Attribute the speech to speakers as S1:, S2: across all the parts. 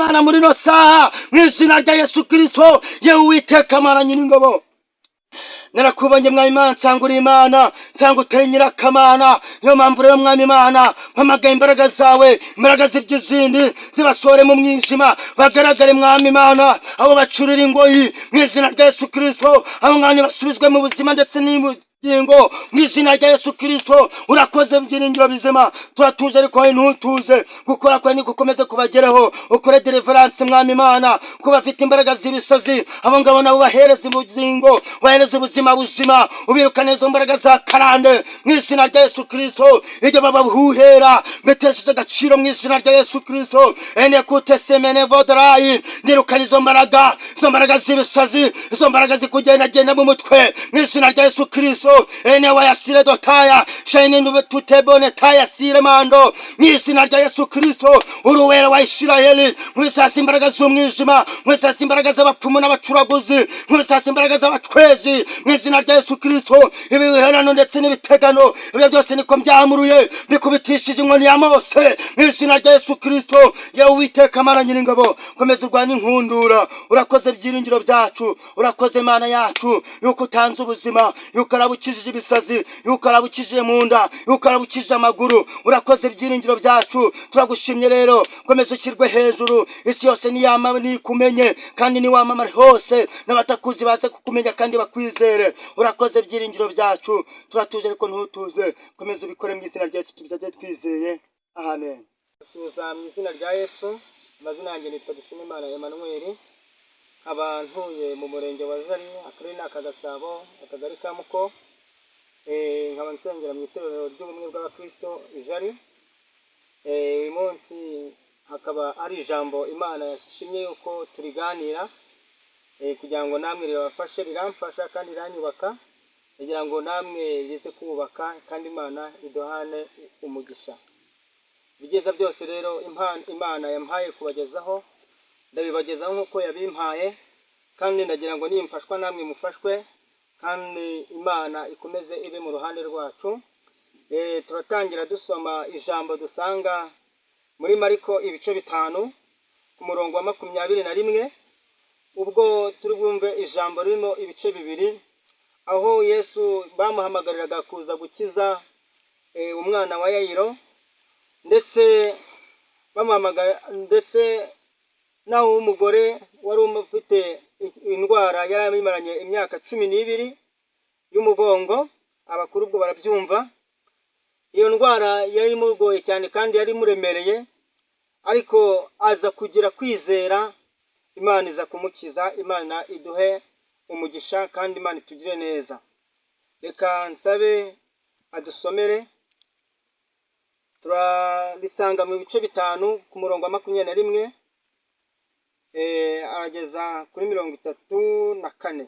S1: Imana muri ino saha, mu izina rya Yesu Kirisito. Yewe Uwiteka Mana Nyiringabo, narakubonye, Mwami Imana, nsanga uri Imana, nsanga utari nyirakamana. Niyo mpamvu rero, Mwami Imana, mpamagaye imbaraga zawe, imbaraga zirya izindi, zibasore mu mwijima, bagaragare, Mwami Imana, abo bacurira ingoyi mu izina rya Yesu Kirisito. Abo mwanya basubizwe mu buzima ndetse n'ubugingo mu izina rya Yesu Kirisito. Urakoze, byiringiro bizima. Turatuje ariko wowe ntutuze. Gukora kwawe nigukomeze kubageraho, ukore deliverance, Mwami Imana, ko bafite imbaraga z'ibisazi. Abo ngabo nabo bahereza ubugingo, bahereza ubuzima buzima, ubirukane izo mbaraga za karande mu izina rya Yesu Kirisito. Ibyo babahuhera mbetesheje agaciro mu izina rya Yesu Kirisito. Ene kute semene vodarayi, ndirukana izo mbaraga, izo mbaraga z'ibisazi, izo mbaraga zikugendagenda mu mutwe mu izina rya Yesu Kirisito. Ene wayasire dotaya shayini tutebone taya sire mando mu izina rya Yesu Kirisito. Uruwera wa Isirayeli, nkubisasa imbaraga z'umwijima, nkubisasa imbaraga z'abapfumu n'abacuraguzi, nkubisasa imbaraga z'abatwezi mu izina rya Yesu Kirisito. Ibiherano ndetse n'ibitegano, ibyo byose niko byamuruye, bikubitishije inkoni ya Mose mu izina rya Yesu Kirisito. Yewe Uwiteka Mana Nyiringabo, komeza urwane inkundura. Urakoze, byiringiro byacu. Urakoze, Mana yacu, yuko utanze ubuzima, yuko arabukijije ibisazi, yuko arabukijije mu nda, yuko arabukijije amaguru. Urakoze, byiringiro byacu. Turagushimye rero, komeza ushyirwe hejuru. Isi yose niyama nikumenye kandi niwamamare hose, n'abatakuzi baze kukumenya kandi bakwizere. Urakoze, byiringiro byacu. Turatuje ariko ntutuze. Komeza ubikore mu izina rya Yesu tubisabye twizeye, amen.
S2: Suhuza mu izina rya Yesu. Amazina yanjye nitwa Dushimimana Emmanuel, nkaba ntuye mu murenge wa Jari, akarere ni aka Gasabo, akagari ka Muko. Nkaba nsengera mu itorero ry'Ubumwe bw'Abakristo i Jari. Uyu munsi hakaba ari ijambo Imana yashimye yuko turiganira kugira ngo namwe rirabafashe. Riramfasha kandi riranyubaka, kugira ngo namwe rize kubaka kandi Imana iduhane umugisha. Ibyiza byose rero Imana yampaye kubagezaho, ndabibagezaho nk'uko yabimpaye, kandi ndagira ngo nimfashwa namwe mufashwe, kandi Imana ikomeze ibe mu ruhande rwacu. Turatangira dusoma ijambo dusanga muri Mariko ibice 5 ku murongo wa 21, ubwo turi bwumve ijambo ririmo ibice bibiri, aho Yesu bamuhamagariraga kuza gukiza umwana wa Yayiro, ndetse bamuhamagara, ndetse naho umugore wari ufite indwara yari ayimaranye imyaka 12 y'umugongo. Abakuru ubwo barabyumva. Iyo ndwara yari imugoye cyane kandi yari imuremereye, ariko aza kugira kwizera, Imana iza kumukiza. Imana iduhe umugisha kandi Imana itugire neza. Reka nsabe adusomere. Turarisanga mu bice 5 ku murongo wa 21 arageza kuri 34.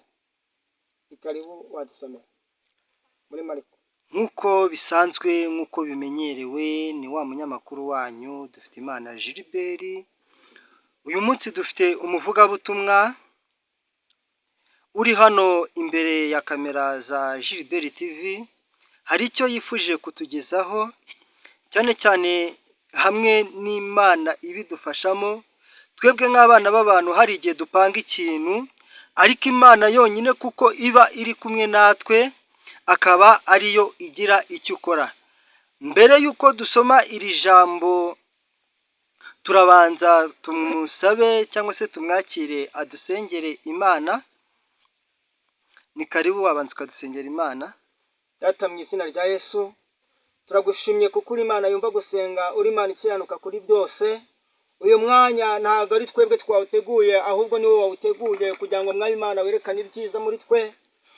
S2: Karibu, wadusomera muri Mariko.
S3: Nk'uko bisanzwe, nk'uko bimenyerewe, ni wa munyamakuru wanyu Dufite Imana Gilbert. Uyu munsi dufite umuvugabutumwa uri hano imbere ya kamera za Gilbert TV. Hari icyo yifuje kutugezaho, cyane cyane hamwe n'Imana ibidufashamo. Twebwe nk'abana b'abantu hari igihe dupanga ikintu, ariko Imana yonyine, kuko iba iri kumwe natwe, akaba ariyo igira icyo ikora. Mbere y'uko dusoma iri jambo, turabanza tumusabe cyangwa se tumwakire adusengere Imana. Ni karibu, wabanza ukadusengera Imana.
S2: Data, mu izina rya Yesu, turagushimye kuko uri Imana yumva gusenga, uri Imana ikiranuka kuri byose. Uyu mwanya ntabwo ari twebwe twawuteguye, ahubwo ni wowe wawuteguye kugira ngo, Mwami Imana, werekane ibyiza muri twe.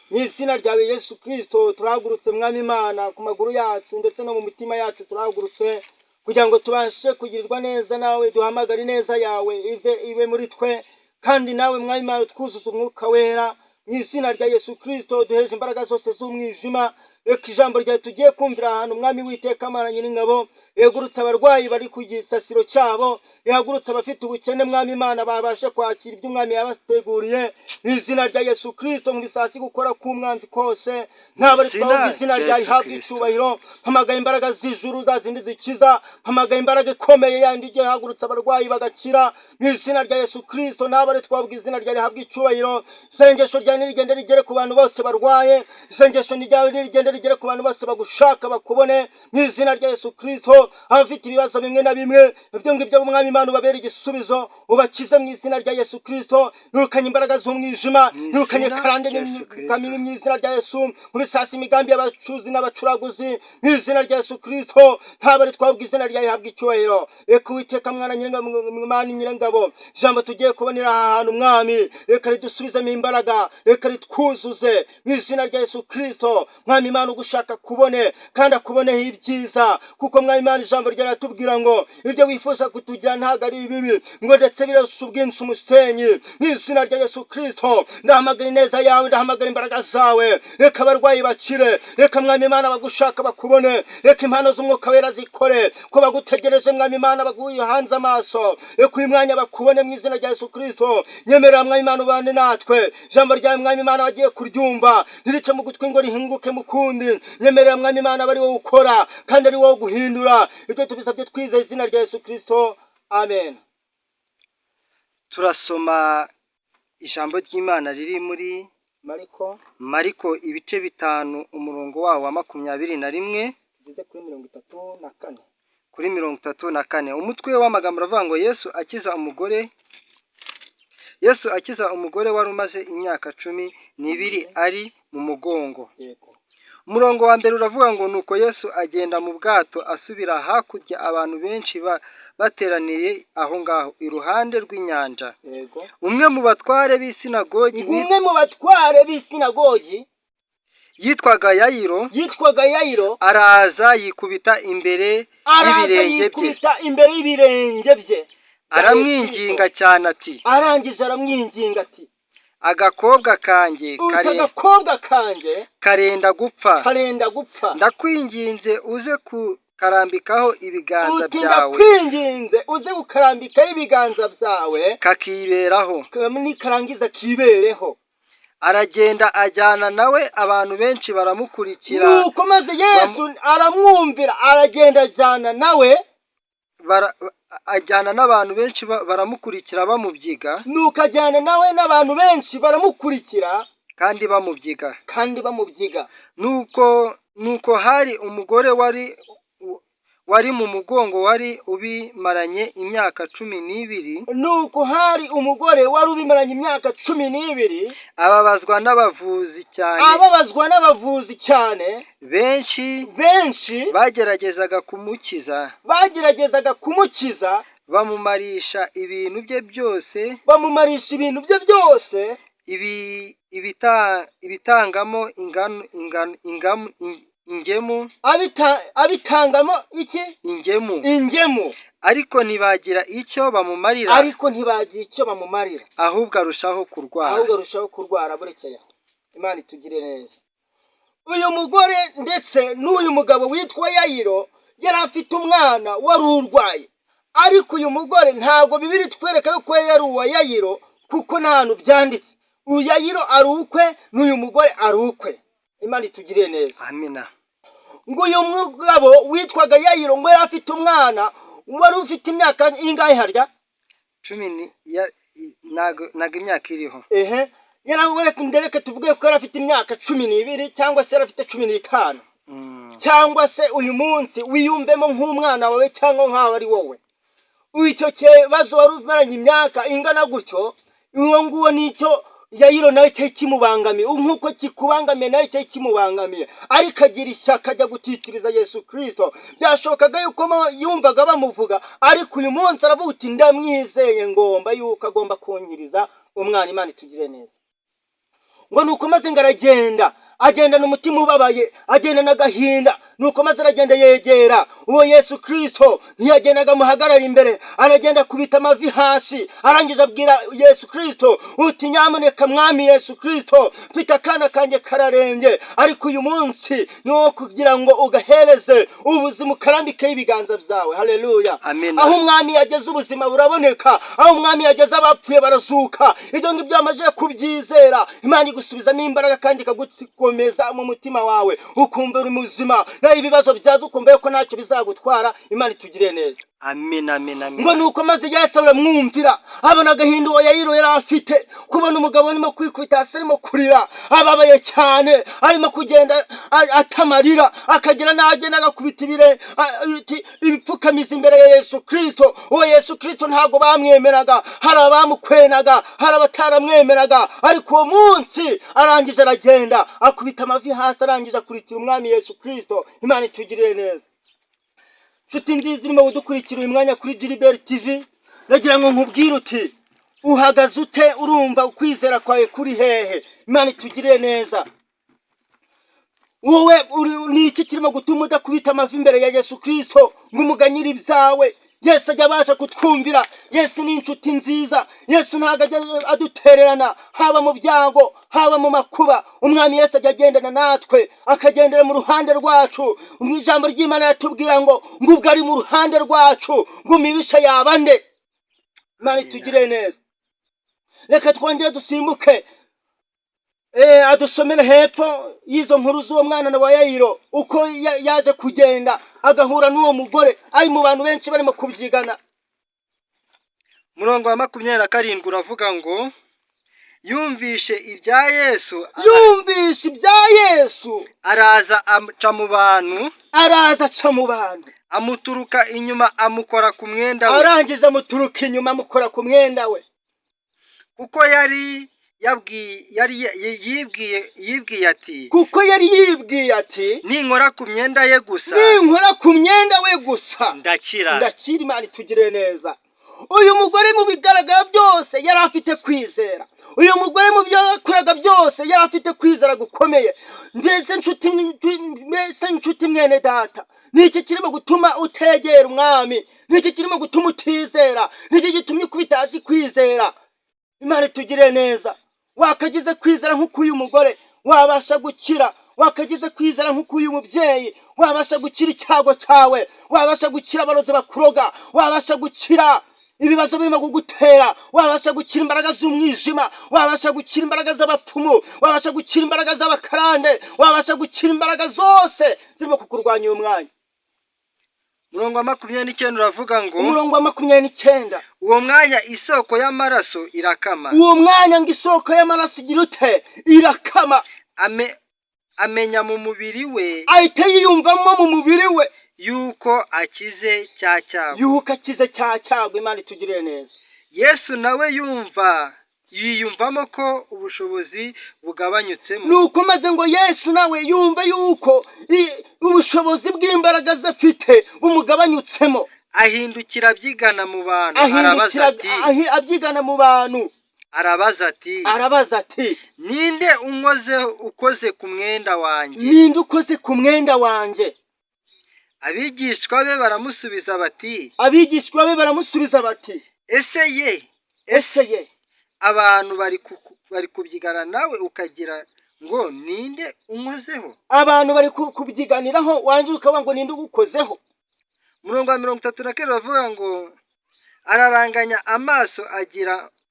S2: Mu izina ryawe Yesu Kirisito, turahagurutse, Mwami Imana, ku maguru yacu ndetse no mu mitima yacu. Turahagurutse kugira ngo tubashe kugirirwa neza nawe. Duhamagare ineza yawe ize ibe muri twe, kandi nawe, Mwami Imana, twuzuze Umwuka Wera. Mu izina rya Yesu Kirisito, duheje imbaraga zose z'umwijima. Reka ijambo ryawe tugiye kumvira ahantu, Mwami witeka Mana Nyiringabo, yegurutse abarwayi bari ku gisasiro cyabo, yahagurutse abafite ubukene, Mwami Imana, babashe kwakira ibyo Umwami yabateguriye mu izina rya Yesu Kristo. Mu bisasi gukora k'umwanzi kose ntabwo
S3: Izina
S2: twavuga izina
S3: rya
S2: ryawe
S3: Yesu
S2: ihabwa
S3: Kristo.
S2: icyubahiro. Mpamagaye imbaraga z'ijuru, za zindi zikiza. Mpamagaye imbaraga ikomeye yandi igiye ihagurutsa abarwayi bagakira mu izina rya Yesu Kristo. Ntabwo ari twavuga izina ryawe rihabwa icyubahiro. Isengesho ryawe nirigende rigere ku bantu bose barwaye. Isengesho ryawe nirigende rigere ku bantu bose bagushaka, bakubone mu izina rya Yesu Kristo. Abafite ibibazo bimwe na bimwe, ibyo ngibyo, Umwami Imana, ubabere igisubizo, ubakize mu izina rya Yesu Kristo. Nirukanye imbaraga z'umwijima,
S3: Mu
S2: nirukanye
S3: izina
S2: karande
S3: rya Yesu
S2: n'imyuka
S3: Kristo.
S2: mibi mu izina rya Yesu. Mu bisasi imigambi y'abacuzi n'abacuraguzi mu izina rya Yesu Kristo. Ntabwo ari twabwa izina ryawe rihabwa icyubahiro. Reka Uwiteka mwana Nyiringabo, Mana Nyiringabo, ijambo tugiye kubonera aha hantu, Mwami, reka ridusubizemo imbaraga, reka ritwuzuze mu izina rya Yesu Kristo. Mwami Imana, ugushaka kubone kandi akuboneho ibyiza, kuko Mwami Imana, ijambo ryawe riratubwira ngo ibyo wifuza kutugira ntabwo ari ibibi, ngo ndetse birasa ubwinshi umusenyi. Mu izina rya Yesu Kristo, ndahamagara ineza yawe, ndahamagara imbaraga zawe. Reka abarwayi bakire. Reka, Mwami Imana, bagushaka bakubone. Reka impano z'Umwuka Wera zikore ko bagutegereje, Mwami Imana, baguye hanze amaso. Reka uyu mwanya bakubone mu izina rya Yesu Kristo. Nyemerera, Mwami Imana, ubane natwe. Ijambo ryawe, Mwami Imana, bagiye kuryumva ntirice mu gutwi ngo rihinguke mu kundi. Nyemerera, Mwami Imana, aba ari wowe ukora kandi ari wowe guhindura. Ibyo tubisabye twizeye izina rya Yesu Kristo, amen.
S3: Turasoma ijambo ry'Imana riri muri
S2: Mariko.
S3: Mariko ibice 5, umurongo wawo wa 21
S2: tugeze kuri 34.
S3: Kuri 34. Umutwe w'amagambo uravuga ngo Yesu akiza umugore. Yesu akiza umugore wari umaze imyaka 12 ari mu mugongo.
S2: Yego.
S3: Umurongo wa mbere uravuga ngo: "Nuko Yesu agenda mu bwato asubira hakurya, abantu benshi bateraniye aho ngaho iruhande rw'inyanja."
S2: Yego.
S3: Umwe mu batware b'isinagogi
S2: Umwe mu batware b'isinagogi
S3: yitwaga Yayiro,
S2: yitwaga Yayiro,
S3: araza yikubita imbere
S2: araza
S3: y'ibirenge bye,
S2: yikubita imbere y'ibirenge bye,
S3: aramwinginga cyane ati:
S2: Arangije aramwinginga ati:
S3: "Agakobwa kanjye
S2: "Utu agakobwa kanjye
S3: karenda gupfa.
S2: Karenda gupfa.
S3: Ndakwinginze uze kukarambikaho ibiganza
S2: Uti
S3: byawe,
S2: ndakwinginze uze gukarambikaho ibiganza byawe,
S3: kakiberaho."
S2: Nikarangiza kibereho.
S3: Aragenda ajyana nawe, abantu benshi baramukurikira.
S2: Nuko maze Yesu aramwumvira, aragenda ajyana nawe.
S3: Ajyana n'abantu benshi baramukurikira bamubyiga.
S2: Nuko ajyana nawe n'abantu benshi baramukurikira
S3: kandi bamubyiga.
S2: Kandi bamubyiga.
S3: Nuko hari umugore wari mu mugongo wari ubimaranye imyaka 12,
S2: Nuko hari umugore wari ubimaranye imyaka 12,
S3: ababazwa n'abavuzi cyane
S2: ababazwa n'abavuzi cyane
S3: benshi,
S2: benshi,
S3: bageragezaga kumukiza,
S2: bageragezaga kumukiza,
S3: bamumarisha ibintu bye byose,
S2: bamumarisha ibintu bye byose,
S3: ibitangamo ingano ingano ingamu ingemu,
S2: Abitangamo iki?
S3: Ingemu.
S2: Ingemu.
S3: Ariko ntibagira icyo bamumarira,
S2: Ariko ntibagira icyo bamumarira,
S3: ahubwo arushaho kurwara.
S2: Ahubwo arushaho kurwara. Burekeye aho, Imana itugire neza. Uyu mugore ndetse n'uyu mugabo witwa Yayiro yari afite umwana wari urwaye, ariko uyu mugore ntabwo Bibiri twereka yuko yari uwa Yayiro, kuko nta hantu byanditse. Uyu Yayiro ari ukwe, n'uyu mugore ari ukwe. Imana itugire neza.
S3: Amina.
S2: Ngo uyu mugabo witwaga Yayiro ngo yari afite umwana wari ufite imyaka ingahe harya?
S3: Cumi ni ntago imyaka iriho.
S2: Ehe, yaraboneka. Ndereke tuvuge ko yari afite imyaka 12 cyangwa se yari afite 15. Cyangwa se uyu munsi wiyumvemo nk'umwana wawe cyangwa nk'aho ari wowe, icyo kibazo wari umaranye imyaka ingana gutyo. Uwo nguwo nicyo Yayiro nawe cyari kimubangamiye, nk'uko kikubangamiye nawe cyari kimubangamiye, ariko agira ishyaka ajya gutitiriza Yesu Kirisito. Byashobokaga yuko yumvaga bamuvuga, ariko uyu munsi aravuga uti: "Ndamwizeye, ngomba yuko agomba kunyiriza umwana." Imana itugire neza. Ngo nuko maze ngo aragenda, agendana umutima ubabaye, agendana agahinda.
S1: Nuko maze aragenda yegera uwo Yesu Kristo, ntiyagendaga amuhagarara imbere, aragenda akubita amavi hasi, arangije abwira Yesu Kristo uti: "Nyamuneka Mwami Yesu Kristo, mfite akana kanjye kararembye, ariko uyu munsi ni wo kugira ngo ugahereze ubuzima, ukarambikeho ibiganza byawe." Haleluya.
S3: Amen.
S1: Aho Umwami yageze ubuzima buraboneka, aho Umwami yageze abapfuye barazuka. Ibyo ngibyo wamaze kubyizera, Imana igusubizamo imbaraga kandi ikagukomeza mu mutima wawe, ukumva uri muzima, naho ibibazo byaza ukumva yuko ntacyo bizagutwara. Imana itugiriye neza.
S3: Amen, amen, amen.
S1: Ngo nuko maze Yesu aramwumvira, abona agahinda uwo Yayiro yari afite, kubona umugabo arimo kwikubita hasi, arimo kurira, ababaye cyane, arimo kugenda atamarira, akagera n'agenda agakubita ibipfukamizi imbere ya Yesu Kristo. Uwo Yesu Kristo ntabwo bamwemeraga, hari abamukwenaga, hari abataramwemeraga, ariko uwo munsi arangije aragenda akubita amavi hasi, arangije akurikira Umwami Yesu Kristo. Imana itugirire neza. Nshuti nziza irimo kudukurikira uyu mwanya kuri Gilbert TV, nagira ngo nkubwire uti: uhagaze ute? Urumva ukwizera kwawe kuri hehe? Imana itugirire neza. Wowe ni iki kirimo gutuma udakubita amavi imbere ya Yesu Kristo ngo umuganyire ibyawe? Yesu ajya abasha kutwumvira. Yesu ni inshuti nziza. Yesu ntabwo ajya adutererana, haba mu byago, haba mu makuba. Umwami Yesu ajya agendana natwe, akagendera mu ruhande rwacu. Mu ijambo ry'Imana yatubwira ngo ubwo ari mu ruhande rwacu, ngo umubisha yaba nde? Imana itugire neza. Reka twongere dusimbuke, adusomere hepfo y'izo nkuru z'uwo mwana wa Yayiro, uko yaje kugenda agahura n'uwo mugore ari mu bantu benshi barimo kubyigana.
S3: Umurongo wa 27 uravuga ngo: Yumvishe ibya Yesu,
S1: Yumvishe ibya Yesu,
S3: araza aca mu bantu,
S1: araza aca mu bantu,
S3: amuturuka inyuma, amukora ku mwenda we.
S1: Arangije amuturuka inyuma, amukora ku mwenda we.
S3: Kuko yari yabwiye yari yibwiye ati:
S1: Kuko yari yibwiye ati:
S3: "Ninkora ku myenda ye gusa,
S1: "Ninkora ku myenda we gusa,
S3: ndakira."
S1: ndakira." Imana itugire neza. Uyu mugore mu bigaragara byose yari afite kwizera. Uyu mugore mu byo yakoraga byose yari afite kwizera gukomeye. Mbese nshuti mwene data, ni iki kirimo gutuma utegera Umwami? Ni iki kirimo gutuma utizera? Ni iki gitumye ukubita hasi kwizera? Imana itugire neza. Wakagize kwizera nk'uko uyu mugore, wabasha gukira. Wakagize kwizera nk'uko uyu mubyeyi, wabasha gukira icyago cyawe, wabasha gukira abarozi bakuroga, wabasha gukira ibibazo birimo kugutera, wabasha gukira imbaraga z'umwijima, wabasha gukira imbaraga z'abapfumu, wabasha gukira imbaraga z'abakarande, wabasha gukira imbaraga zose zirimo kukurwanya uyu mwanya.
S3: Umurongo wa 29 uravuga ngo:
S1: Umurongo wa 29.
S3: Uwo mwanya isoko y'amaraso irakama.
S1: Uwo mwanya ngo isoko y'amaraso igira ute? Irakama.
S3: Amenya mu mubiri we
S1: Ahita yiyumvamo mu mubiri we
S3: yuko akize cya cyago.
S1: Yuko akize cya cyago. Imana itugirire neza.
S3: Yesu nawe yumva yiyumvamo ko ubushobozi bugabanyutsemo.
S1: Nuko maze ngo Yesu nawe yumve yuko ubushobozi bw'imbaraga ze afite bumugabanyutsemo.
S3: Ahindukira abyigana mu bantu, arabaza
S1: Ahindukira
S3: ati:
S1: abyigana mu bantu,
S3: Arabaza ati:
S1: arabaza ati:
S3: "Ninde unkoze ukoze ku mwenda wanjye?"
S1: "Ninde ukoze ku mwenda wanjye?"
S3: Abigishwa be baramusubiza bati:
S1: Abigishwa be baramusubiza bati:
S3: "Ese ye,
S1: "Ese ye,
S3: abantu bari kubyigana nawe ukagira ngo ninde unkozeho?"
S1: Abantu bari kubyiganiraho, warangiza ukavuga ngo ninde ugukozeho?"
S3: Umurongo wa 32 bavuga ngo: Araranganya amaso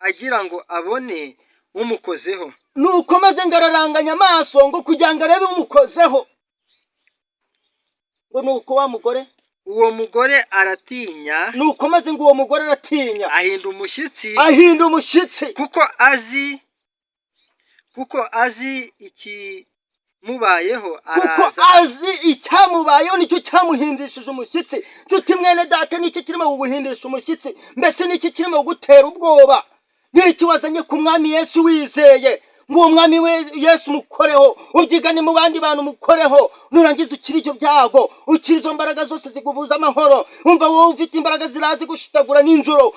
S3: agira ngo abone umukozeho.
S1: Nuko maze ngo araranganya amaso ngo kugira ngo arebe umukozeho. Ngo nuko wa mugore,
S3: Uwo mugore aratinya,
S1: Nuko maze ngo uwo mugore aratinya,
S3: ahinda umushyitsi,
S1: ahinda umushyitsi,
S3: kuko azi ikimubayeho,
S1: Kuko
S3: araza
S1: azi icyamubayeho, nicyo cyamuhindishije umushyitsi. Nshuti mwene data, nicyo kirimo kuguhindisha umushyitsi? Mbese nicyo kirimo kugutera ubwoba? N'iki wazanye ku Mwami Yesu wizeye ngo uwo Mwami we Yesu umukoreho, ubyigane mu bandi bantu umukoreho, nurangiza ukire ibyo byago, ukire izo mbaraga zose zikubuza amahoro? Umva, wowe ufite imbaraga zirazi gushitagura nijoro,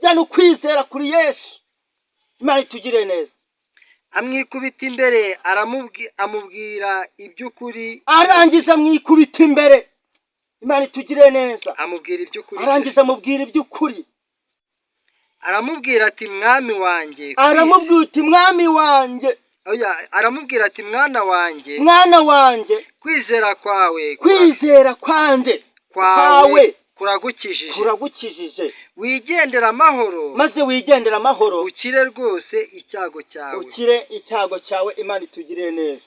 S1: zana ukwizera kuri Yesu. Imana itugire neza.
S3: Amwikubita imbere, amubwira iby'ukuri.
S1: Arangiza amwikubita imbere. Imana itugire neza.
S3: Amubwira iby'ukuri.
S1: Arangiza amubwira iby'ukuri.
S3: Aramubwira ati: "Mwami wanjye."
S1: Aramubwira uti: "Mwami wanjye."
S3: Oya, aramubwira ati: "Mwana wanjye."
S1: "Mwana wanjye."
S3: "Kwizera kwawe
S1: "Kwizera kwanjye"
S3: kwawe
S1: kwawe
S3: kuragukijije.
S1: Kuragukijije.
S3: Wigendera amahoro.
S1: Maze wigendera amahoro.
S3: Ukire rwose icyago cyawe.
S1: Ukire icyago cyawe. Imana itugirire neza.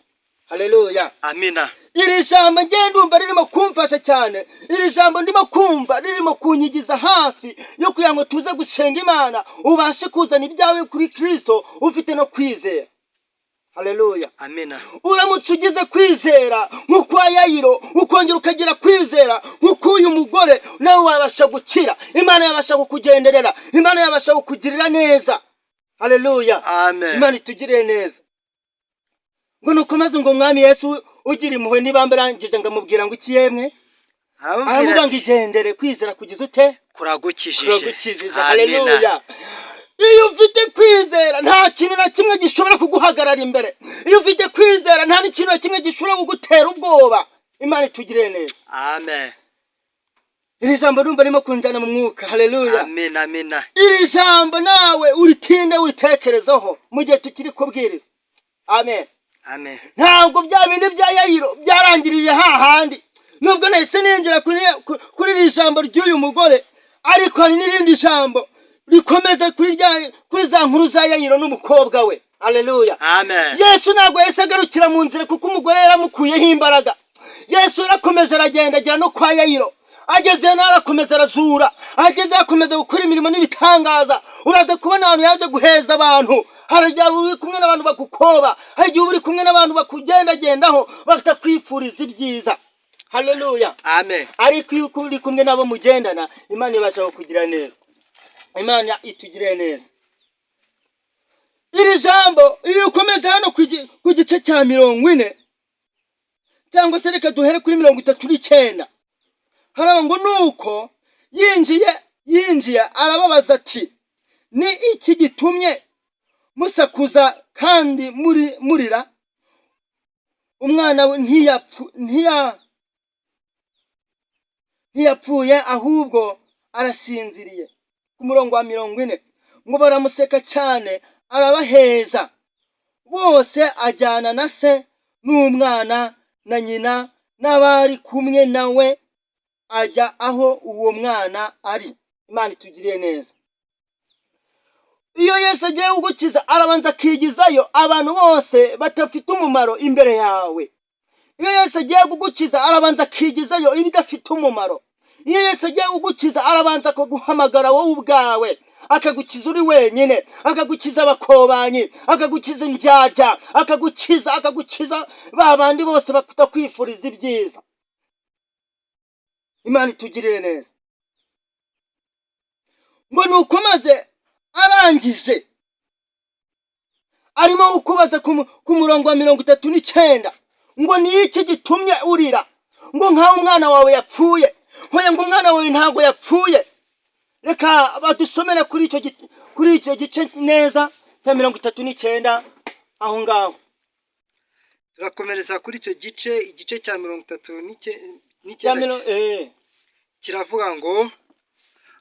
S1: Haleluya.
S3: Amina.
S1: Iri jambo ngenda ndumva ririmo kumfasha cyane. Iri jambo ndimo kumva ririmo kunyigiza hafi yo kugira ngo tuze gusenga Imana, ubashe kuzana ibyawe kuri Kirisito ufite no kwizera. Haleluya.
S3: Amina.
S1: Uramutse ugize kwizera nk'ukwa Yayiro, ukongera ukagira kwizera nk'uk'uyu mugore, nawe wabasha gukira. Imana yabasha kukugenderera, Imana yabasha kukugirira neza. Haleluya.
S3: Amen.
S1: Imana itugirire neza. Ngo nuko maze ngo Umwami Yesu ugira impuhwe niba arangije ngo amubwira ngo iki yemwe?
S3: Aramubwira
S1: Aravuga ngo igendere, kwizera kugize ute?
S3: Kuragukijije.
S1: Kuragukijije.
S3: Amina.
S1: Haleluya. Iyo ufite kwizera, nta kintu na kimwe gishobora kuguhagarara imbere. Iyo ufite kwizera, nta n'ikintu na kimwe gishobora kugutera ubwoba. Imana itugirire neza.
S3: Amen.
S1: Iri jambo numva ririmo kunjyana mu mwuka. Haleluya.
S3: Amina, amina.
S1: Iri jambo nawe uritinde, uritekerezeho mu gihe tukiri kubwiriza. Amen.
S3: Amen.
S1: Ntabwo bya bindi bya Yayiro byarangiriye hahandi. Nubwo nahise ninjira kuri iri jambo ry'uyu mugore, ariko hari n'irindi jambo rikomeza kuri za nkuru za Yayiro n'umukobwa we. Haleluya.
S3: Amen.
S1: Yesu ntabwo yahise agarukira mu nzira, kuko umugore yaramukuyeho imbaraga. Yesu yarakomeje, aragenda, agera no kwa Yayiro. Agezeyo nawe arakomeza arazura, agezeyo akomeza gukora imirimo n'ibitangaza. Uraza kubona ahantu yaje guheza abantu. Hari igihe uba uri kumwe n'abantu bagukoba, hari igihe uba uri kumwe n'abantu bakugendagendaho batakwifuriza ibyiza. Haleluya.
S3: Amen.
S1: Ariko iyo uri kumwe nabo mugendana, Imana ibasha kukugira neza. Imana itugirire neza. Iri jambo iyo ukomeza hano ku gice cya 40, cyangwa se reka duhere kuri 39, haravuga ngo nuko yinjiye arababaza ati: "Ni iki gitumye musakuza kandi muri murira? Umwana we ntiyapfuye, ahubwo arasinziriye." Ku murongo wa 40 ngo baramuseka cyane. Arabaheza bose, ajyana na se n'umwana na nyina n'abari kumwe nawe, ajya aho uwo mwana ari. Imana itugiriye neza. Iyo Yesu agiye kugukiza, arabanza akigizayo abantu bose badafite umumaro imbere yawe. Iyo Yesu agiye kugukiza, arabanza akigizayo ibidafite umumaro. Iyo Yesu agiye kugukiza, arabanza akaguhamagara wowe ubwawe, akagukiza uri wenyine, akagukiza abakobanyi, akagukiza indyarya, akagukiza ba bandi bose batakwifuriza ibyiza. Imana itugirire neza. Ngo ni uko maze arangije arimo kubaza ku murongo wa 39 ngo: "Ni iki gitumye urira ngo nk'aho umwana wawe yapfuye?" Hoya, ngo umwana wawe ntabwo yapfuye. Reka badusomere kuri icyo gice neza cya 39 aho ngaho.
S3: Turakomereza kuri icyo gice, igice cya mirongo itatu
S1: cya
S3: n'icyenda. Kiravuga ngo: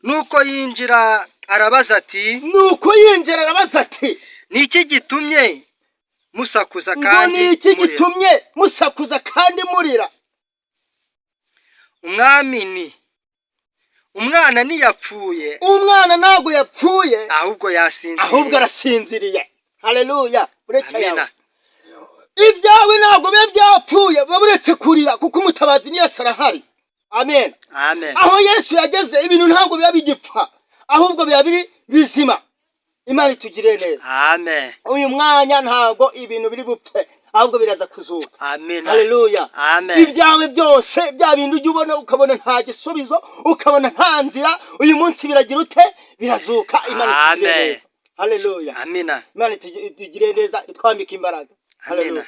S3: Nuko yinjira arabaza ati:
S1: Nuko yinjira arabaza ati:
S3: "Ni iki gitumye musakuza
S1: Ngo
S3: kandi
S1: ni iki
S3: murira?"
S1: gitumye musakuza kandi murira?
S3: Umwami ni umwana ntiyapfuye.
S1: Umwana ntabwo yapfuye.
S3: Ahubwo yasinziriye.
S1: Ahubwo arasinziriye. Haleluya. Uretse
S3: Amina.
S1: yawe, ibyawe ntabwo biba byapfuye, biba uretse kurira, kuko umutabazi ni Yesu, arahari. Amen.
S3: Amen.
S1: Aho Yesu yageze, ibintu ntabwo biba bigipfa, ahubwo biba biri bizima. Imana itugirire neza.
S3: Amen.
S1: Uyu mwanya ntabwo ibintu biri bupfe, ahubwo biraza kuzuka.
S3: Amen.
S1: Haleluya.
S3: Amen.
S1: Ibyawe byose, bya bindi ujya ubona ukabona nta gisubizo, ukabona nta nzira, uyu munsi biragira ute? Birazuka. Imana itugirire
S3: Amen.
S1: neza. Haleluya.
S3: Amina.
S1: Imana itugirire neza, itwambike imbaraga.
S3: Amina.
S1: Haleluya.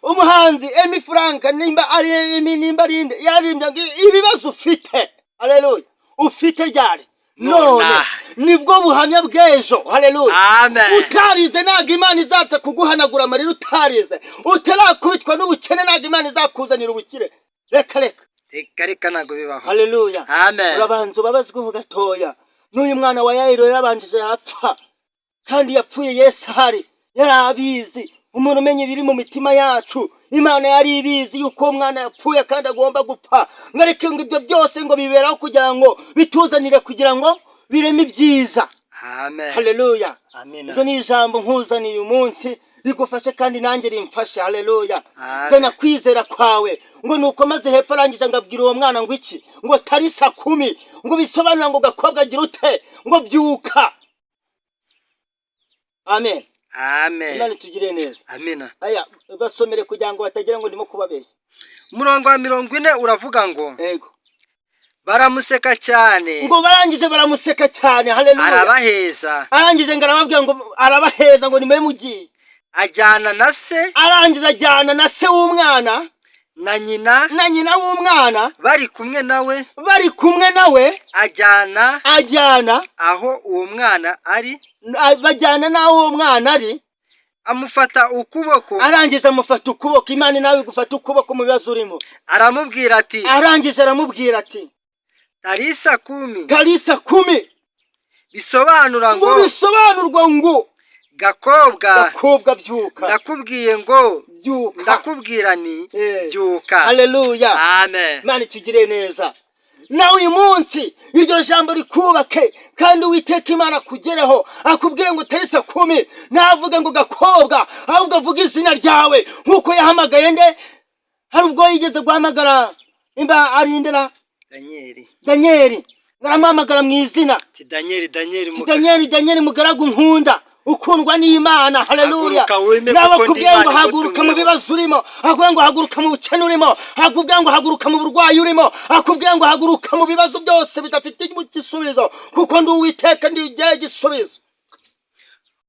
S1: Umuhanzi Emi Frank, nimba ari Emi, nimba ari nde, yaririmbye ngo ibibazo ufite, haleluya, ufite ryari None
S3: Nonaha.
S1: Nibwo buhamya bw'ejo. Haleluya.
S3: Amen.
S1: Utarize, ntabwo Imana izaza kuguhanagura amarira. Utarize, utarakubitwa n'ubukene, ntabwo Imana izakuzanira ubukire. Reka reka.
S3: Reka reka, ntabwo bibaho.
S1: Haleluya.
S3: Amen.
S1: Urabanza ubabazweho gatoya. N'uyu mwana wa Yayiro yarabanjije yapfa, kandi yapfuye Yesu ahari, yari abizi. Umuntu umenya ibiri mu mitima yacu, Imana yari ibizi yuko uwo mwana yapfuye kandi agomba gupfa. Ngo ariko ngo ibyo byose ngo biberaho kugira ngo bituzanire, kugira ngo bireme ibyiza.
S3: Amen.
S1: Haleluya.
S3: Amen.
S1: Iryo ni ijambo nkuzaniye uyu munsi, rigufashe kandi nanjye rimfashe. Haleluya.
S3: Amen.
S1: Zana kwizera kwawe. Ngo nuko maze hepfo arangije ngo abwira uwo mwana ngo iki? Ngo tarisa kumi, ngo bisobanura ngo gakobwa agira ute? Ngo byuka. Amen.
S3: Amen.
S1: Imana itugire neza.
S3: Amina.
S1: Aya basomere kugira ngo batagira ngo ndimo kubabeshya.
S3: Umurongo wa 40 uravuga ngo:
S1: Yego.
S3: Baramuseka cyane.
S1: Ngo barangije baramuseka cyane. Haleluya.
S3: Arabaheza.
S1: Arangije ngo arababwira ngo arabaheza, ngo nimwe mugiye.
S3: Ajyana na se.
S1: Arangiza ajyana na se w'umwana.
S3: Na nyina.
S1: Na nyina w'umwana.
S3: Bari kumwe nawe.
S1: Bari kumwe nawe.
S3: Ajyana
S1: Ajyana
S3: aho uwo mwana ari.
S1: Bajyana n'aho uwo mwana ari.
S3: Amufata ukuboko.
S1: Arangije amufata ukuboko. Imana nawe igufata ukuboko mu bibazo urimo.
S3: Aramubwira ati:
S1: Arangije aramubwira ati:
S3: Tarisa kumi.
S1: Tarisa kumi.
S3: Bisobanura
S1: ngo
S3: ngo:
S1: Bisobanurwa ngo:
S3: Gakobwa,
S1: Gakobwa, byuka.
S3: ndakubwiye ngo
S1: Byuka.
S3: ndakubwira ni byuka.
S1: Haleluya.
S3: Amen.
S1: Imana itugire neza. Nawe uyu munsi iryo jambo rikubake, kandi Uwiteka Imana akugereho, akubwire ngo tarisa kumi. Ntavuge ngo gakobwa, ahubwo avuge izina ryawe, nk'uko yahamagaye nde? Hari ubwo yigeze guhamagara imba arindera?
S3: Danieli.
S1: Daniyeli. Aramuhamagara mu izina.
S3: Ati: Danieli, Danieli,
S1: Daniyeli, Daniyeli, mugaragu nkunda, ukundwa n'Imana. Haleluya.
S3: Haguruka weme,
S1: Nawe
S3: kuko ndi
S1: akubwiye ngo
S3: Imana
S1: haguruka mu
S3: igutumyeho.
S1: bibazo urimo, akubwiye ngo haguruka mu bukene urimo, akubwiye ngo haguruka mu burwayi urimo, akubwiye ngo haguruka mu bibazo byose bidafite igisubizo, kuko ndi Uwiteka, ndi igihe igisubizo.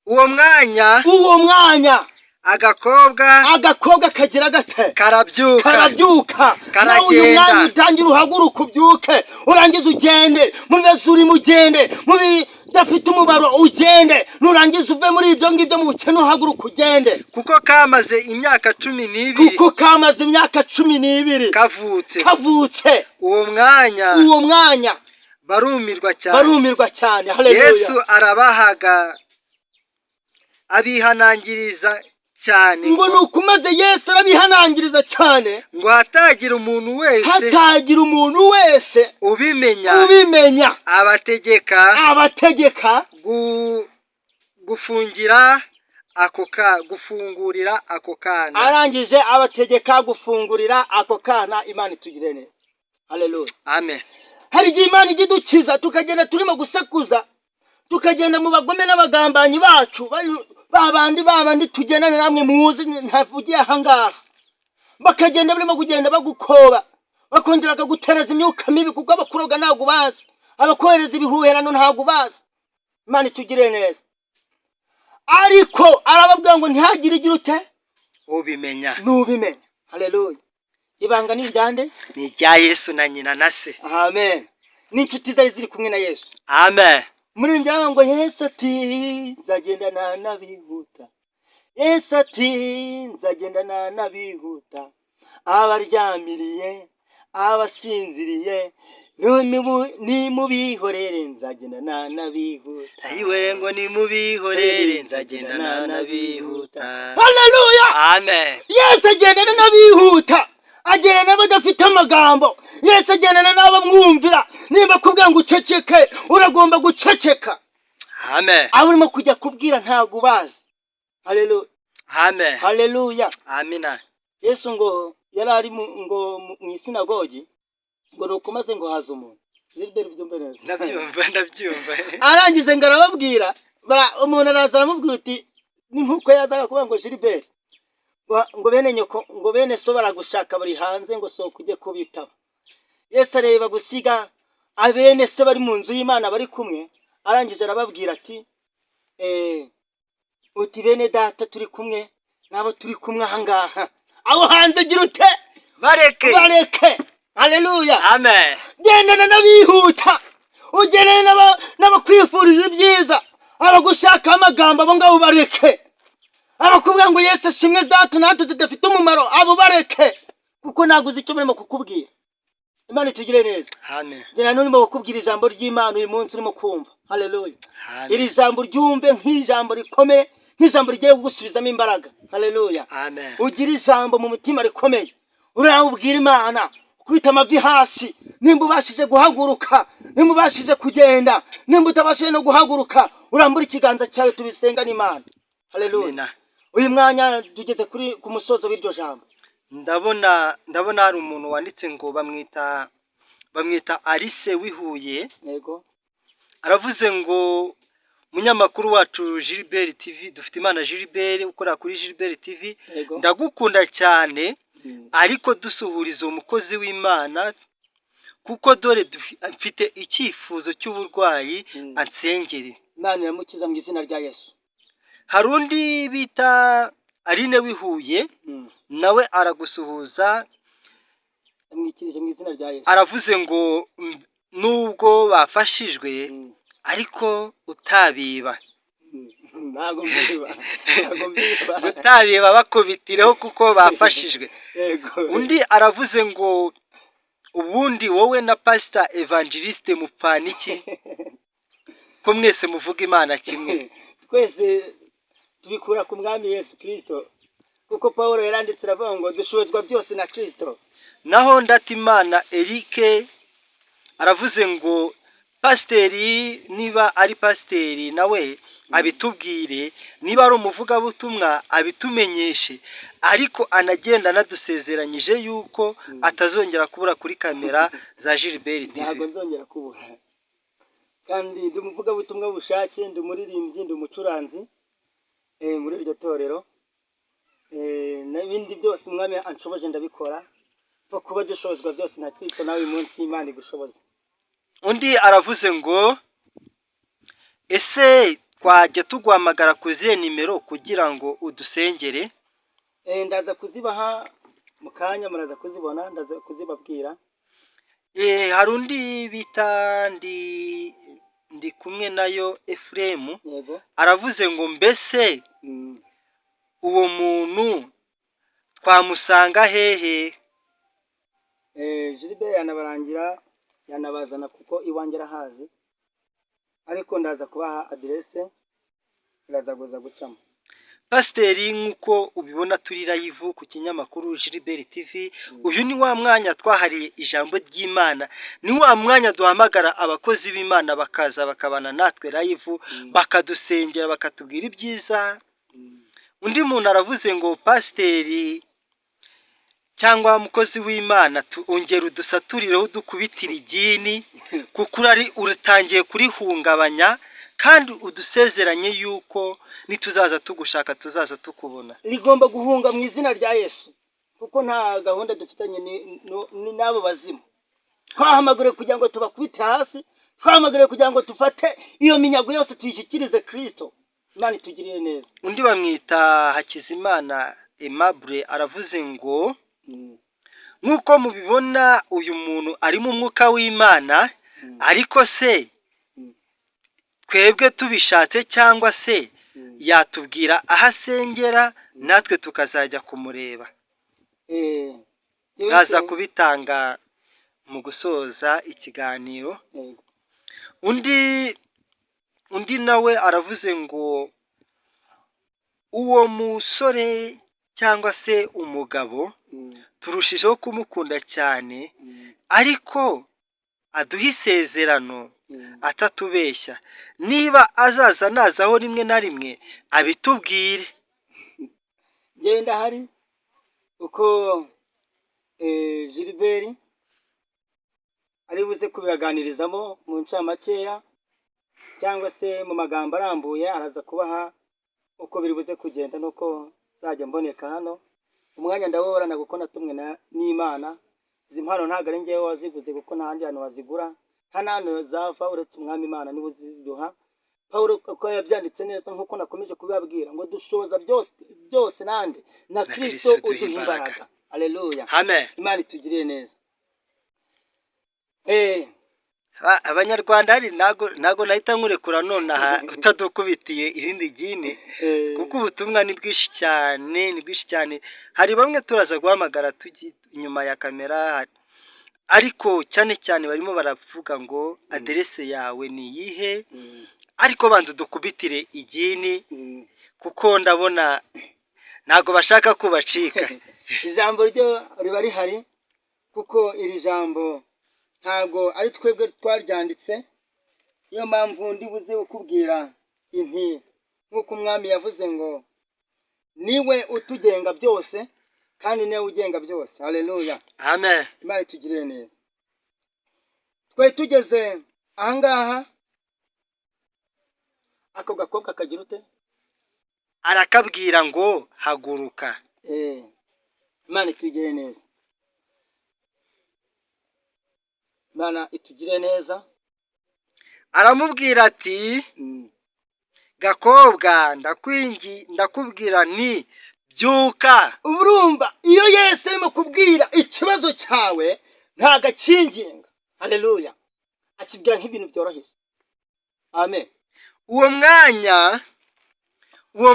S3: Uwo mwanya
S1: Uwo mwanya
S3: agakobwa
S1: agakobwa kagira gate?
S3: Karabyuka.
S1: Karabyuka. Nawe uyu
S3: Karagenda.
S1: mwanya utangira uhaguruka, ubyuke, urangize ugende mu bibazo urimo, ugende mu bidafite umubaro, ugende. Nurangiza uve muri ibyo ngibyo, mu bukene, uhaguruka ugende.
S3: Kuko kamaze imyaka 12.
S1: Kuko kamaze imyaka 12.
S3: Kavutse.
S1: Kavutse.
S3: Uwo mwanya
S1: Uwo mwanya
S3: barumirwa cyane.
S1: Barumirwa cyane. Haleluya.
S3: Yesu arabahaga, abihanangiriza cyane
S1: Ngo ni ukumaze Yesu arabihanangiriza cyane
S3: ngo hatagira umuntu wese
S1: hatagira umuntu wese
S3: ubimenya.
S1: Ubimenya.
S3: Abategeka
S1: Abategeka
S3: gufungira ako ka gufungurira ako kana.
S1: Arangije abategeka gufungurira ako kana. Imana itugire neza. Haleluya.
S3: Amen.
S1: Hari igihe Imana ijya idukiza, tukagenda turimo gusakuza, tukagenda mu bagome n'abagambanyi bacu, ba bandi, ba bandi tugendana namwe muzi ntavugiye aha ngaha, bakagenda barimo kugenda bagukoba, bakongera bakagutereza imyuka mibi, kuko abakuroga ntabwo ubazi, abakohereza ibihuherano ntabwo ubazi. Imana itugire neza. Ariko arababwira ngo ntihagire igira ute?
S3: Ubimenya.
S1: Nubimenya. Haleluya. Ibanga ni iryande?
S3: Ni irya Yesu na nyina na se.
S1: Amen. N'inshuti zari ziri kumwe na Yesu.
S3: Amen.
S1: Muri ibi ngo Yesu ati: "Nzagendana n'abihuta." Yesu ati: "Nzagendana n'abihuta, abaryamiriye, abasinziriye, nimubihorere, nzagendana n'abihuta."
S3: Ayiwe, ngo nimubihorere, nzagendana n'abihuta.
S1: Haleluya.
S3: Amen.
S1: Yesu agendana n'abihuta, agendana n'abadafite amagambo. Yesu agendana n'abamwumvira. Nimba akubwira ngo uceceke, uragomba guceceka.
S3: Amen.
S1: Abo urimo kujya kubwira ntabwo ubazi. Haleluya.
S3: Amen.
S1: Haleluya.
S3: Amina.
S1: Yesu ngo yari ari ngo mu isinagogi, ngo ni uko maze ngo haza umuntu. Gilbert, byumve neza.
S3: Ndabyumva, ndabyumva.
S1: Arangije ngo arababwira, umuntu araza aramubwira uti ni nk'uko yazaga kuvuga ngo Gilbert, ngo bene nyoko, ngo bene so baragushaka, bari hanze, ngo sohoka ujye kubitaba. Yesu areba gusiga abene se bari mu nzu y'Imana bari kumwe. Arangije arababwira ati uti bene data turi kumwe n'abo turi kumwe aha ngaha, abo hanze gira ute?
S3: Bareke.
S1: Bareke. Haleluya.
S3: Amen.
S1: Gendana n'abihuta. Ugendane n'abakwifuriza ibyiza, abagushakaho amagambo abo ngabo bareke, abakubwira ngo Yesu ashimwe za hato na hato zidafite umumaro, abo bareke, kuko ntabwo uzi icyo barimo kukubwira. Imana itugire neza.
S3: Amen.
S1: Njye n'urimo kukubwira ijambo ry'Imana uyu munsi urimo kumva, haleluya.
S3: Amen.
S1: Iri jambo ryumve nk'ijambo rikomeye, nk'ijambo rigiye kugusubizamo imbaraga, haleluya.
S3: Amen.
S1: Ugira ijambo mu mutima rikomeye, uriya ubwira Imana, ukubita amavi hasi. Nimba ubashije guhaguruka, nimba ubashije kugenda, nimba utabashije no guhaguruka, urambura ikiganza cyawe tubisenga n'Imana, haleluya.
S3: Amina.
S1: Uyu mwanya tugeze kuri ku musozo w'iryo jambo.
S3: Ndabona hari umuntu wanditse ngo bamwita Alice w'ihuye.
S1: Yego.
S3: Aravuze ngo munyamakuru wacu Gilbert TV, dufite Imana Gilbert ukora kuri Gilbert TV, ndagukunda cyane, ariko dusuhuriza uwo mukozi w'Imana, kuko dore mfite icyifuzo cy'uburwayi, ansengere.
S1: Imana iramukiza mu izina rya Yesu.
S3: Hari undi bita Aline w'ihuye, nawe aragusuhuza.
S1: Ndamwikirije mu izina rya Yesu.
S3: Aravuze ngo nubwo bafashijwe, ariko utabiba.
S1: Ntabwo mbiba, ntabwo mbiba.
S3: Utabiba bakubitireho kuko bafashijwe.
S1: Yego.
S3: Undi aravuze ngo ubundi wowe na Pasita Evangeliste mupfana iki, ko mwese muvuga Imana kimwe?
S1: Twese tubikura ku Mwami Yesu Kirisito, kuko Paul yaranditse aravuga ngo dushobozwa byose na Kirisito.
S3: Naho Ndatimana Eric aravuze ngo pasiteri, niba ari pasiteri nawe abitubwire, niba ari umuvugabutumwa abitumenyeshe, ariko anagenda anadusezeranyije yuko atazongera kubura kuri kamera za Gilbert TV.
S1: Ntabwo nzongera kubura, kandi ndi umuvugabutumwa bushake, ndi umuririmbyi, ndi umucuranzi muri iryo torero, n'ibindi byose Umwami anshoboje ndabikora. Pfa kuba dushobozwa byose na Kristo. Nawe uyu munsi Imana igushoboze.
S3: Undi aravuze ngo ese twajya tuguhamagara ku zihe nimero kugira ngo udusengere?
S1: Ndaza kuzibaha mu kanya, muraza kuzibona, ndaza kuzibabwira.
S3: Hari undi bita ndi kumwe nayo Efuremu.
S1: Yego.
S3: Aravuze ngo mbese uwo muntu twamusanga hehe?
S1: Gilbert yanabarangira, yanabazana, kuko iwanjye arahazi, ariko ndaza kubaha aderese, ndaza kuza gucamo.
S3: Pasiteri, nk'uko ubibona turi live ku kinyamakuru Gilbert TV. Uyu ni wa mwanya twahariye ijambo ry'Imana, ni wa mwanya duhamagara abakozi b'Imana bakaza bakabana natwe live, bakadusengera, bakatubwira ibyiza. Undi muntu aravuze ngo pasiteri cyangwa umukozi w'Imana, ongera udusaturireho, udukubitire igini, kuko urari uratangiye kurihungabanya, kandi udusezeranye yuko nituzaza tugushaka tuzaza tukubona.
S1: Rigomba guhunga mu izina rya Yesu, kuko nta gahunda dufitanye n'abo bazimu. Twahamagariwe kugira ngo tubakubite hasi, twahamagariwe kugira ngo dufate iyo minyago yose tuyishyikirize Kirisito. Imana itugirire neza.
S3: Undi bamwita Hakizimana Aimable, aravuze ngo nk'uko mubibona uyu muntu ari mu mwuka w'Imana, ariko se twebwe tubishatse cyangwa se yatubwira aho asengera natwe tukazajya kumureba? Naza kubitanga mu gusoza ikiganiro.
S1: Yego.
S3: Undi nawe aravuze ngo uwo musore cyangwa se umugabo turushijeho kumukunda cyane, ariko aduhe isezerano atatubeshya, niba azaza nazaho rimwe na rimwe abitubwire.
S1: Ngenda hari uko Gilbert ari buze kubibaganirizamo mu ncamakeya cyangwa se mu magambo arambuye, araza kubaha uko biri buze kugenda nuko nzajya mboneka hano. Umwanya ndawuhorana kuko natumwe n'Imana. Izi mpano ntabwo ari njyewe waziguze, kuko nta handi hantu wazigura, nta n'ahantu zava uretse Umwami Imana niwe uziduha. Pawulo uko yabyanditse neza, nk'uko nakomeje kubibabwira, ngo dushoboza byose byose nande? Na Kristo
S3: Kristo uduha
S1: uduha
S3: imbaraga.
S1: imbaraga, aleluya.
S3: Amen.
S1: Imana itugirire neza.
S3: Abanyarwanda hari ntago nahita nkurekura nonaha utadukubitiye irindi gini, kuko ubutumwa ni bwinshi cyane, ni bwinshi cyane. Hari bamwe turaza guhamagara tujya inyuma ya kamera, ariko cyane cyane barimo baravuga ngo aderese yawe ni iyihe? Ariko banza udukubitire igini, kuko ndabona ntago bashaka kubacika.
S1: Ijambo ryo riba rihari, kuko iri jambo ntabwo ari twebwe twaryanditse. Niyo mpamvu ndi buze kukubwira inti nk'uko umwami yavuze ngo niwe utugenga byose, kandi niwe ugenga byose. Haleluya!
S3: Amen.
S1: Imana itugirire neza. Twari tugeze ahangaha, ako gakobwa kagira ute?
S3: Arakabwira ngo haguruka.
S1: Imana itugirire neza, Imana itugirire neza.
S3: Aramubwira ati: "Gakobwa, ndakubwira nti byuka."
S1: Urumva, iyo Yesu arimo kubwira ikibazo cyawe, ntabwo akinginga. Haleluya! Akibwira nk'ibintu byoroheje. Amen.
S3: Uwo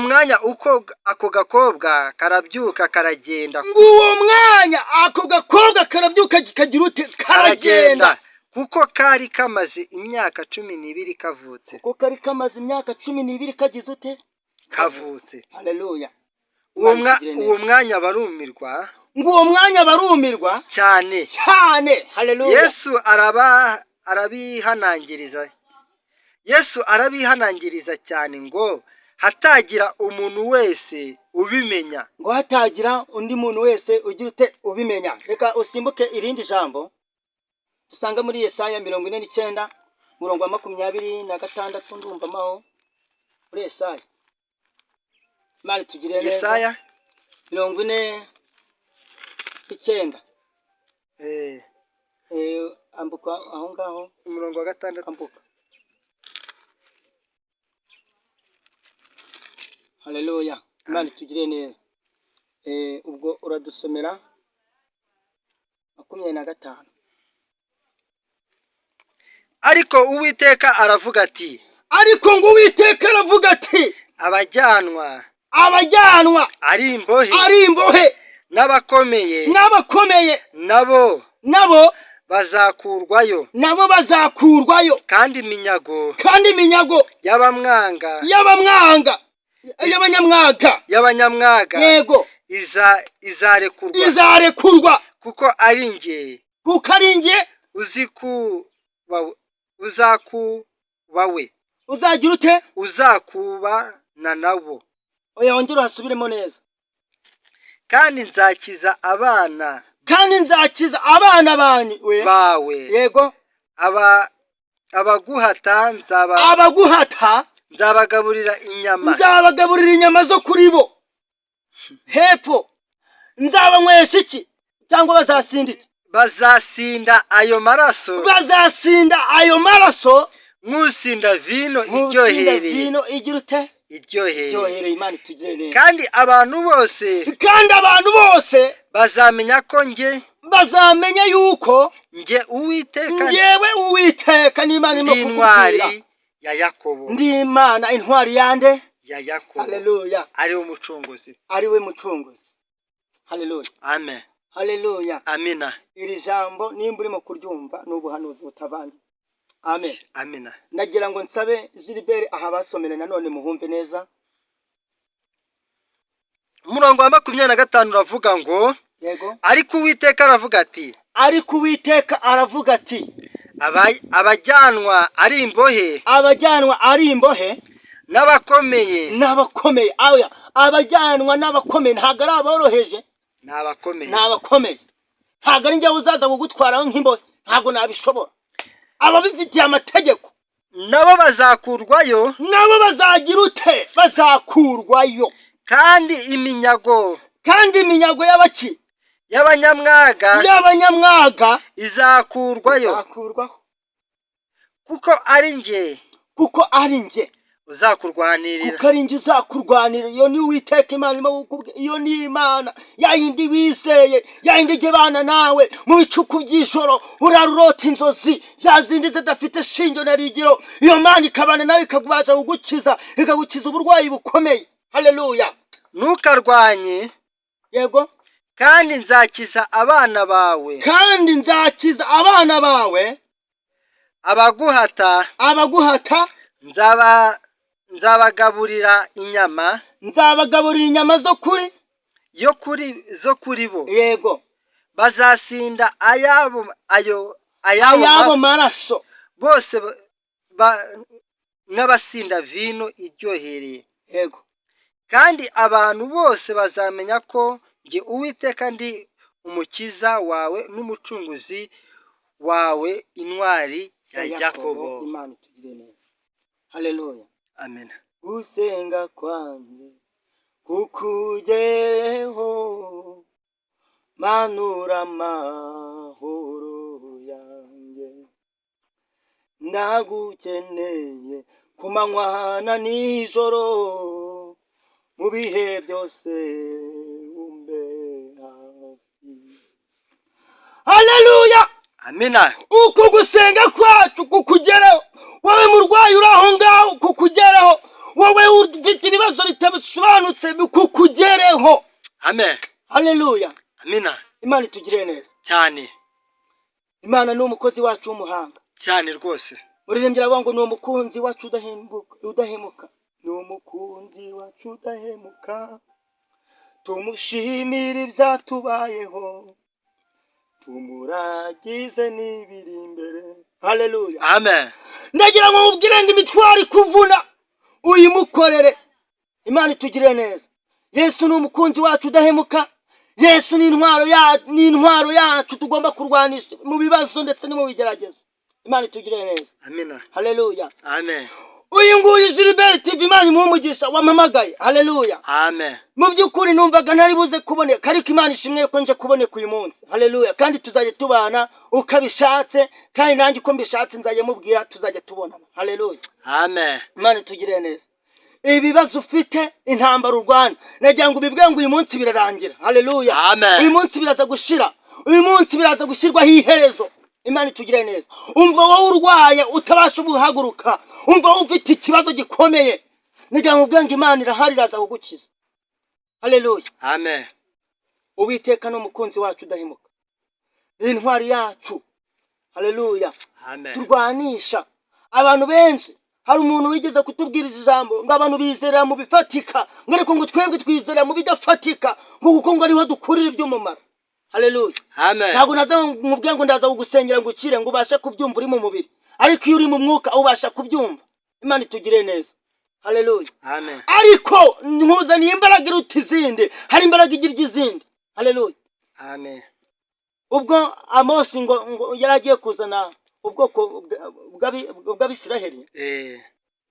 S3: mwanya uko ako gakobwa karabyuka, karagenda.
S1: Ngo uwo mwanya ako gakobwa karabyuka, kagira ute? Karagenda.
S3: Kuko kari kamaze imyaka 12 kavutse.
S1: Kuko kari kamaze imyaka 12 kagize ute?
S3: Kavutse.
S1: Haleluya!
S3: Uwo mwanya barumirwa.
S1: Ngo uwo mwanya barumirwa
S3: cyane.
S1: Cyane. Haleluya!
S3: Yesu arabihanangiriza cyane ngo hatagira umuntu wese ubimenya.
S1: Ngo hatagira undi muntu wese ugira ute? Ubimenya. Reka usimbuke irindi jambo dusanga muri Yesaya 49, umurongo wa 26. Ndumva amaho muri Yesaya. Imana itugirire neza.
S3: Yesaya
S1: 49. Ambuka aho ngaho.
S3: Umurongo wa 6.
S1: Ambuka. Haleluya! Imana itugirire neza. Ubwo uradusomera 25.
S3: Ariko Uwiteka aravuga ati:
S1: Ariko ngo Uwiteka aravuga ati:
S3: Abajyanwa
S1: abajyanwa
S3: ari imbohe
S1: ari imbohe
S3: n'abakomeye
S1: n'abakomeye
S3: nabo
S1: nabo
S3: bazakurwayo,
S1: nabo bazakurwayo,
S3: kandi iminyago
S1: kandi iminyago
S3: y'abamwanga
S1: y'abamwanga, y'abanyamwaga
S3: y'abanyamwaga
S1: yego
S3: izarekurwa,
S1: izarekurwa,
S3: kuko ari njye
S1: kuko ari njye
S3: uzakuba we
S1: uzagira ute?
S3: Uzakubana nabo.
S1: Oya, wongere uhasubiremo neza.
S3: Kandi nzakiza abana
S1: kandi nzakiza abana banyu
S3: bawe,
S1: yego
S3: abaguhata nzaba
S1: abaguhata
S3: nzabagaburira inyama,
S1: nzabagaburira inyama zo kuri bo hepfo. Nzabanywesha iki, cyangwa bazasinda iki?
S3: Bazasinda ayo maraso
S1: bazasinda ayo maraso
S3: nk'usinda vino
S1: nk'usinda
S3: iryohereye,
S1: vino igira ute?
S3: Iryohereye.
S1: Iryohereye. Imana itugirire neza.
S3: Kandi abantu bose
S1: kandi abantu bose
S3: bazamenya ko njye
S1: bazamenya yuko
S3: njye Uwiteka
S1: ngewe Uwiteka n'Imana irimo
S3: ndi
S1: kukubwira
S3: intwari ya Yakobo,
S1: ndi Imana, intwari yande?
S3: Ya Yakobo,
S1: Haleluya!
S3: ari we Umucunguzi.
S1: Ari we Mucunguzi. Haleluya!
S3: Amen.
S1: Haleluya!
S3: Amina.
S1: Iri jambo nimba urimo kuryumva, ni ubuhanuzi butavanze. Amen.
S3: Amina.
S1: Ndagira ngo nsabe Gilbert aha basomere nanone muhumve neza.
S3: Umurongo wa 25 uravuga ngo:
S1: Yego.
S3: Ariko Uwiteka aravuga ati:
S1: Ariko Uwiteka aravuga ati:
S3: Abajyanwa ari imbohe
S1: abajyanwa ari imbohe
S3: n'abakomeye
S1: n'abakomeye. Aya abajyanwa n'abakomeye, ntabwo ari aboroheje.
S3: Ni abakomeye.
S1: Ni abakomeye. Ntabwo ari njyewe uzaza kugutwara nk'imbohe, ntabwo nabishobora. Ababifitiye amategeko
S3: nabo bazakurwayo,
S1: nabo bazagira ute? Bazakurwayo.
S3: Kandi iminyago
S1: kandi iminyago y'abaki?
S3: Y'abanyamwaga
S1: y'abanyamwaga
S3: izakurwayo,
S1: izakurwaho,
S3: kuko ari njye
S1: kuko ari njye
S3: Uzakurwanirira.
S1: Kuko ari njye uzakurwanira. Iyo ni Uwiteka Imana irimo kukubwira. Iyo ni Imana ya yindi wizeye, ya yindi ijya ibana nawe mu bicuku by'ijoro, urara urota inzozi za zindi zidafite shingiro na rigiro. Iyo Mana ikabana nawe, ikabasha kugukiza, ikagukiza uburwayi bukomeye. Haleluya.
S3: Ntukarwanye.
S1: Yego.
S3: Kandi nzakiza abana bawe.
S1: Kandi nzakiza abana bawe.
S3: Abaguhata.
S1: Abaguhata.
S3: Nzabagaburira inyama.
S1: Nzabagaburira inyama zo kuri
S3: yo kuri zo kuri bo.
S1: Yego.
S3: Bazasinda ayabo ayo ayabo
S1: ayabo maraso.
S3: Bose n'abasinda vino iryohereye.
S1: Yego.
S3: Kandi abantu bose bazamenya ko njye Uwiteka ndi umukiza wawe n'umucunguzi wawe, intwari ya Yakobo.
S1: Imana itugire neza. Haleluya.
S3: Amen.
S1: Gusenga kwanjye kukugereho, manura amahoro yanjye. Ndagukeneye ku manywa na nijoro, mu bihe byose umbe hafi. Haleluya.
S3: Amina.
S1: Uku gusenga kwacu kukugeraho, wowe murwayi uri aho ngaho, kukugeraho, wowe ufite ibibazo bitasobanutse, kukugereho.
S3: Amen.
S1: Haleluya.
S3: Amina.
S1: Imana itugirire neza.
S3: Cyane.
S1: Imana ni umukozi wacu w'umuhanga.
S3: Cyane rwose.
S1: Muririmbyi aravuga ngo ni umukunzi wacu udahemuka, udahemuka, ni umukunzi wacu udahemuka. Tumushimire ibyatubayeho, tumuragize n'ibiri imbere. Haleluya.
S3: Amen.
S1: Ndagira ngo mubwire ngo imitwaro ikuvuna uyimukorere. Imana itugirire neza. Yesu ni umukunzi wacu udahemuka. Yesu ni intwaro yacu tugomba kurwanisha mu bibazo ndetse no mu bigeragezo. Imana itugirire neza.
S3: Amina.
S1: Haleluya.
S3: Amen.
S1: Uyu nguyu Gilbert TV, Imana imuhe umugisha, wampamagaye. Haleluya.
S3: Amen.
S1: Mu by'ukuri numvaga ntari buze kuboneka, ariko Imana ishimwe ko nje kuboneka uyu munsi. Haleluya. Kandi tuzajya tubana uko abishatse, kandi nanjye uko mbishatse nzajya mubwira, tuzajya tubonana. Haleluya.
S3: Amen.
S1: Imana itugirire neza. Ibibazo ufite, intambara urwana, nagira ngo ubibwe ngo uyu munsi birarangira. Haleluya.
S3: Amen.
S1: Uyu munsi biraza gushira, uyu munsi biraza gushyirwaho iherezo. Imana itugirire neza. Umva, wowe urwaye utabasha guhaguruka, umva wowe ufite ikibazo gikomeye, nagira ngo ubwe ngo Imana irahari, iraza kugukiza. Haleluya.
S3: Amen.
S1: Uwiteka ni umukunzi wacu udahemuka, ni intwari yacu. Haleluya.
S3: Amen.
S1: Turwanisha abantu benshi. Hari umuntu wigeze kutubwiriza ijambo ngo abantu bizerera mu bifatika, ngo ariko ngo twebwe twizerera mu bidafatika, ngo kuko ngo ariho dukurira iby'umumaro. Haleluya.
S3: Amen.
S1: Ntabwo naza mubwire ngo ndaza kugusengera ngo ukire, ngo ubashe kubyumva uri mu mubiri, ariko iyo uri mu mwuka ubasha kubyumva. Imana itugire neza. Haleluya.
S3: Amen.
S1: Ariko nkuzaniye imbaraga iruta izindi. Hari imbaraga igira izindi. Haleluya.
S3: Amen.
S1: Ubwo Amosi ngo yari agiye kuzana ubwoko bw'Abisiraheli,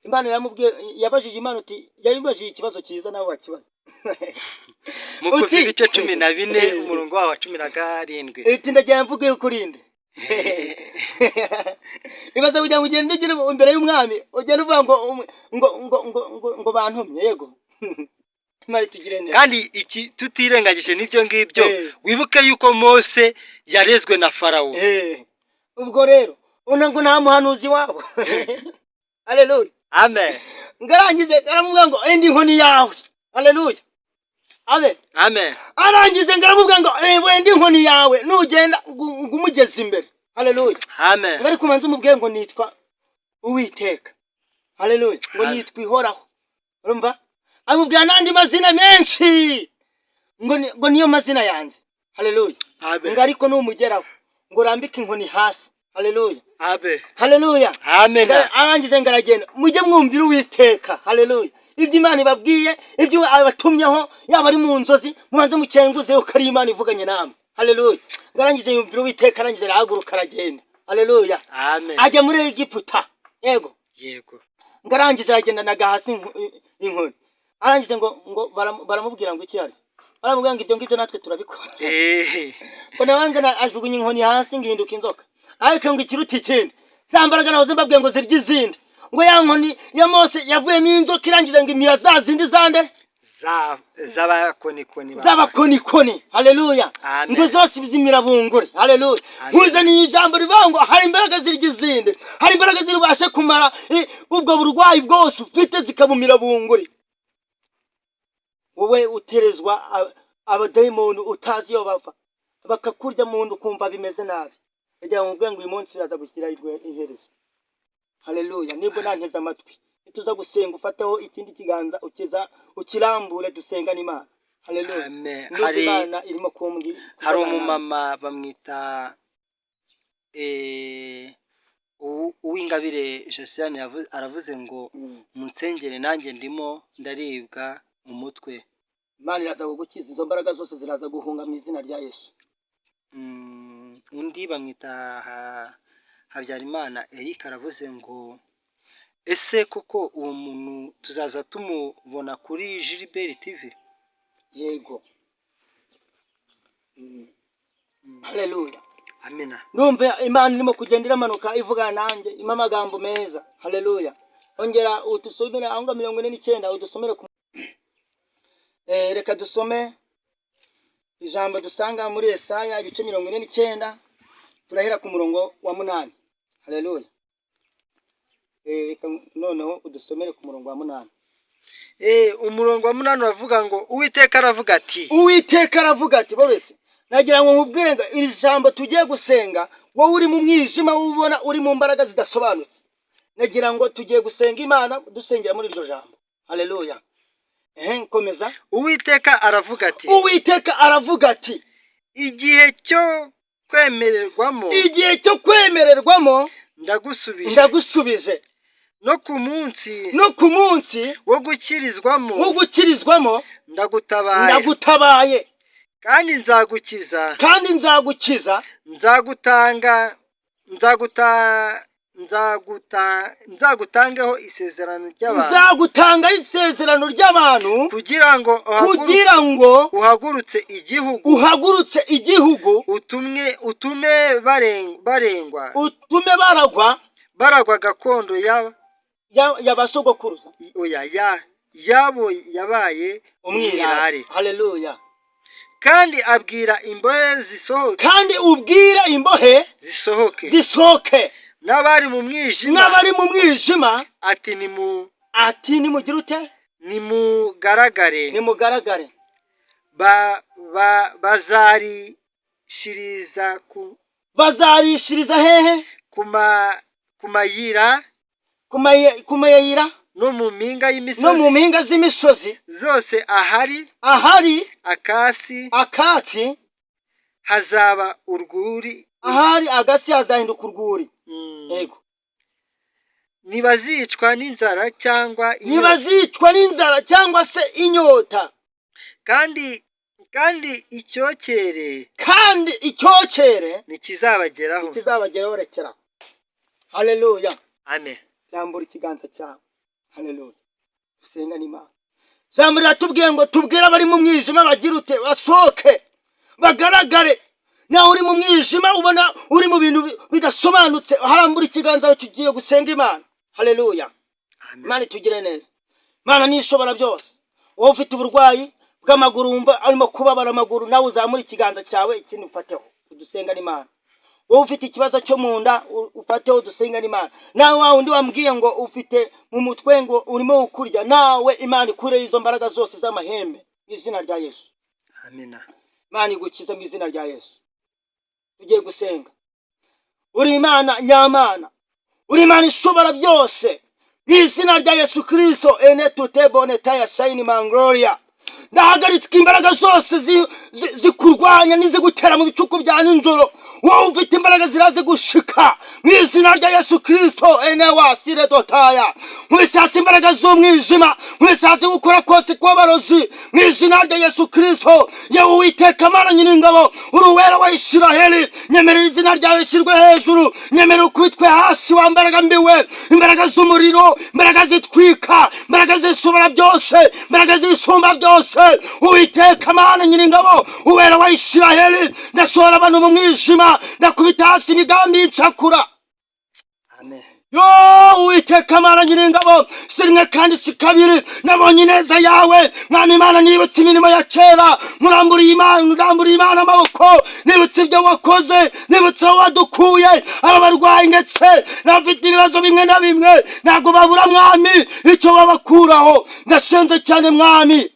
S1: Imana yaramubwiye, yabajije Imana uti, yabibajije ikibazo cyiza, nawe wakibaza.
S3: Mu Kuva ibice 14, umurongo wawo wa 17.
S1: Iti ndagira mvuge yuko urinde ibaze kugira ngo ugende ugere imbere y'umwami, ugende uvuga ngo bantumye. Yego, Imana itugire neza.
S3: Kandi iki tutirengagije n'ibyo ngibyo, wibuke yuko Mose yarezwe na Farawo.
S1: Ubwo rero una ngo nta muhanuzi wabo. Haleluya.
S3: Amen.
S1: Ngarangije aramubwira ngo enda inkoni yawe. Haleluya, abe.
S3: Amen.
S1: Arangije ngaramubwira ngo wenda inkoni yawe, nugenda ngo umugeze imbere. Haleluya.
S3: Amen.
S1: Ngo ariko ubanze umubwire ngo nitwa Uwiteka. Haleluya. Ngo
S3: Amen.
S1: nitwa Ihoraho. Urumva, amubwira n'andi mazina menshi, ngo niyo mazina yanjye. Haleluya.
S3: Amen.
S1: Ngo ariko numugeraho ngo urambike inkoni hasi. Haleluya.
S3: Amen.
S1: Haleluya.
S3: Amen.
S1: Arangije ngo aragenda. Mujye mwumvira Uwiteka. Haleluya. Ibyo Imana ibabwiye, ibyo abatumyeho, yaba ari mu nzozi, mubanze mukenguze yuko ari Imana ivuganye namwe. Haleluya. Ngo arangije yumvira Uwiteka, arangije arahaguruka aragenda. Haleluya.
S3: Amen.
S1: Ajya muri Egiputa. Yego.
S3: Yego.
S1: Ngo arangije aragendanaga hasi inkoni. Arangije ngo baramubwira ngo iki ari, baramubwira ngo ibyo ngibyo natwe turabikora. Ngo nawe ngo ajugunya inkoni hasi ngo ihinduka inzoka. Ariko ngo ikiruta ikindi, za mbaraga nahoze mbabwiye ngo zirya izindi. Ngo ya nkoni ya Mose yavuyemo inzoka, irangije ngo imira za zindi zande?
S3: Z'abakonikoni
S1: Z'abakonikoni. Haleluya.
S3: Amen.
S1: Ngo zose zimira bunguri. Haleluya.
S3: Amen.
S1: Nkuzaniye ijambo rivuga ngo hari imbaraga zirya izindi, hari imbaraga ziribashe kumara ubwo burwayi bwose ufite, zikabumira bunguri. Wowe uterezwa abadayimoni utazi iyo bava, bakakurya mu nda ukumva bimeze nabi, kugira ngo nkubwire ngo uyu munsi biraza gushyira iherezo. Haleluya. Nibwo nanteze amatwi, nituza gusenga ufateho ikindi kiganza ukiza ukirambure, dusenga n'Imana. Haleluya.
S3: Amen.
S1: Ndumva
S3: Hari
S1: Imana irimo kumbwi
S3: hari
S1: kuvugana nanjye.
S3: Umumama bamwita Uwingabire Josiane, aravuze ngo munsengere, nanjye ndimo ndaribwa mu mutwe.
S1: Imana iraza kugukiza, izo mbaraga zose ziraza guhunga mu izina rya Yesu.
S3: Undi bamwita Habyarimana Eric, aravuze ngo ese koko uwo muntu tuzaza tumubona kuri Gilbert TV?
S1: Yego. Haleluya.
S3: Amina.
S1: Numva Imana irimo kugenda iramanuka ivugana nanjye, impa amagambo meza. Haleluya. Ongera udusomere aho ngaho 49, udusomere ku reka dusome ijambo dusanga muri Yesaya ibice 49, turahera ku murongo wa 8. Haleluya. Reka noneho udusomere ku murongo wa 8.
S3: Umurongo wa 8 uravuga ngo Uwiteka aravuga ati:
S1: Uwiteka aravuga ati, Borese, nagira ngo nkubwire ngo iri jambo tugiye gusenga, wowe uri mu mwijima, ubona uri mu mbaraga zidasobanutse, nagira ngo tugiye gusenga Imana dusengera muri iryo jambo. Haleluya. Ehe, komeza.
S3: Uwiteka aravuga ati:
S1: Uwiteka aravuga ati:
S3: Igihe cyo kwemererwamo
S1: Igihe cyo kwemererwamo
S3: ndagusubije,
S1: ndagusubije,
S3: no ku munsi
S1: no ku munsi
S3: wo gukirizwamo
S1: wo gukirizwamo
S3: ndagutabaye,
S1: ndagutabaye,
S3: kandi nzagukiza,
S1: kandi nzagukiza,
S3: nzagutanga nzaguta nzaguta nzagutangeho isezerano ry'abantu,
S1: nzagutangaho isezerano ry'abantu,
S3: kugira ngo
S1: kugira ngo
S3: uhagurutse igihugu,
S1: uhagurutse igihugu,
S3: utume barengwa,
S1: utume baragwa,
S3: baragwa gakondo ya
S1: ya basogokuruza.
S3: Oya, ya yabo yabaye
S1: umwirare.
S3: Umwirare.
S1: Haleluya.
S3: Kandi abwira imbohe zisohoke,
S1: Kandi ubwire imbohe
S3: zisohoke,
S1: zisohoke,
S3: n'abari mu mwijima
S1: n'abari mu mwijima
S3: ati nimu
S1: ati nimugire ute?
S3: Nimugaragare.
S1: Nimugaragare.
S3: Ba ba bazarishiriza ku
S1: Bazarishiriza hehe?
S3: Ku mayira,
S1: Ku mayira,
S3: no mu mpinga
S1: no mu
S3: y'imisozi
S1: mpinga z'imisozi
S3: zose ahari
S1: ahari
S3: akasi
S1: akatsi
S3: hazaba urwuri.
S1: Ahari agasi hazahinduka urwuri. Yego.
S3: Ntibazicwa n'inzara cyangwa inyota,
S1: Ntibazicwa n'inzara cyangwa se inyota,
S3: kandi icyokere
S1: kandi icyokere
S3: ntikizabageraho.
S1: Ikizabageraho. Rekera. Haleluya.
S3: Amen.
S1: Rambura ikiganza cyawe. Haleluya. Dusenga n'Imana. Ijambo riratubwiye ngo tubwire abari mu mwijima bagira ute? Basohoke bagaragare. Nawe uri mu mwijima, ubona uri mu bintu bidasobanutse, harambura ikiganza, tugiye gusenga Imana. Haleluya.
S3: Amen.
S1: Imana itugire neza. Imana nishobora byose. Wowe ufite uburwayi bw'amaguru, wumva arimo kubabara amaguru, nawe uzamure ikiganza cyawe, ikindi ufateho, udusenga n'Imana. Wowe ufite ikibazo cyo mu nda, ufateho, dusenga n'Imana. Nawe wa wundi wambwiye ngo ufite mu mutwe ngo urimo ukurya, nawe Imana ikureho izo mbaraga zose z'amahembe mu izina rya Yesu.
S3: Amina.
S1: Imana igukize mu izina rya Yesu. Tugiye gusenga. Uri Imana nyamana, uri Imana ishobora byose. Mu izina rya Yesu Kirisito, ene tute bone taya shayini mangloria, ndahagaritswe imbaraga zose zikurwanya n'izigutera mu bicuku bya nijoro. Wowe ufite imbaraga ziraze gushika mu izina rya Yesu Kirisito, ene wasire dotaya nkubise imbaraga z'umwijima, nkubise gukora kose kw'abarozi mu izina rya Yesu Kirisito. Yewe Uwiteka Mana Nyiringabo, uri Uwera wa Isiraheli, nyemerera izina ryawe rishyirwe hejuru, nyemerera ukubitwe hasi wa mbaraga mbiwe. Imbaraga z'umuriro, imbaraga zitwika, imbaraga zisubira byose, imbaraga zisumba byose. Uwiteka Mana Nyiringabo, Uwera wa Isiraheli, ndasohora abantu mu mwijima, ndakubita hasi imigambi y'incakura.
S3: Amen.
S1: Yo, Uwiteka Mana Nyiringabo, si rimwe kandi si kabiri nabonye ineza yawe, Mwami Imana. Nibutse imirimo ya kera, muramburiye Imana, uramburiye Imana amaboko. Nibutse ibyo wakoze, nibutse aho wadukuye. Aba barwayi ndetse n'abafite ibibazo bimwe na bimwe ntabwo babura, Mwami, icyo babakuraho. Ndasenze cyane, Mwami,